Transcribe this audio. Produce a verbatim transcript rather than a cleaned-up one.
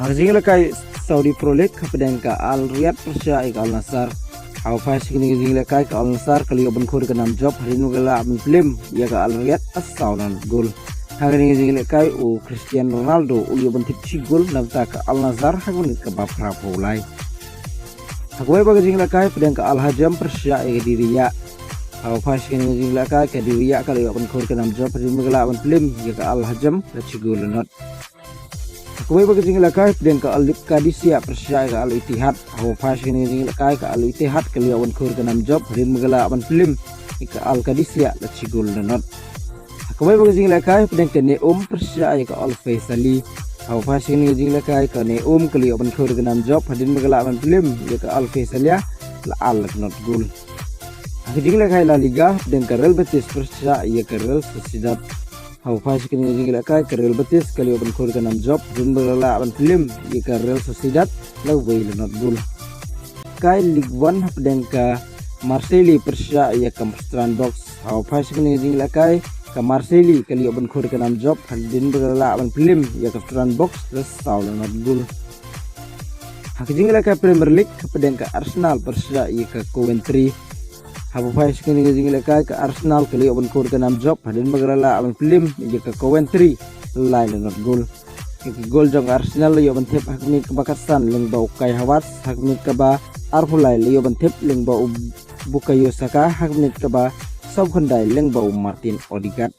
Ka jingïalehkai Saudi Pro League hapdeng ka Al Riyadh pyrshah ïa ka Al Nassr. Haba phai sha kane ka jingïalehkai ka Al Nassr ka la ïoh ban khur ka nam jop hadien ba ka la lah ban pyllim ïa ka Al Riyadh da saw na not gol. Ha kane ka jingïalehkai u Cristiano Ronaldo u la ïoh ban thep shi gol na bynta ka Al Nassr ha ka minit kaba phra phew lai. Ha kawei pat ka jingïalehkai hapdeng ka Al Hajam pyrshah ïa ka Diriyah. Haba phai sha kane ka jingïalehkai ka Diriyah ka la ïoh ban khur ka nam jop hadien ba ka la lah ban pyllim ïa ka Al Hajam da shi gol na not. Ha kawei pat ka jingïalehkai hapdeng ka Al Qadisiyah pyrshah ïa ka Al Ittihad. Haba phai sha kane ka jingïalehkai ka Al Ittihad ka la ïoh ban khur ka nam jop hadien ba ka la lah ban pyllim ïa ka Al Qadisiyah da shi gol na not. Ha kawei pat ka jingïalehkai hapdeng ka Neom pyrshah ïa ka Al Faisaly. Haba phai sha kane ka jingïalehkai ka Neom ka la ïoh ban khur ka nam jop hadien ba ka la lah ban pyllim ïa ka Al Faisaly da ar la ka not gol. Ha ka jingïalehkai La Liga hapdeng ka Real Betis pyrshah ïa ka Real Sociedad. Haba phai sha kane ka jingïalehkai ka Real Betis ka la ïoh ban khur ka nam jop hadien ba ka la lah ban pyllim ïa ka Real Sociedad da wei la not gol. Ka Ligue One hapdeng ka Marseille pyrshah ïa ka Strasbourg. Haba phai sha kane ka jingïalehkai ka Marseille ka la ïoh ban khur ka nam jop hadien ba ka la lah ban pyllim ïa ka Strasbourg da saw la not gol. Ha ka jingïalehkai Premier League hapdeng ka Arsenal pyrshah ïa ka Coventry. Haba phai sha kane ka jingïalehkai ka Arsenal ka la ïoh ban khur ka nam jop hadien ba ka la lah ban pyllim ïa ka Coventry lai la not gol. Ïa ki gol jong ka Arsenal la ïoh ban thep ha ka minit kaba khatsan lyngba u Kai Havertz, ha ka minit kaba arphew lai la ïoh ban thep lyngba u Bukayo Saka, ha ka minit kaba sawphew khyndai lyngba u Martin Odegaard.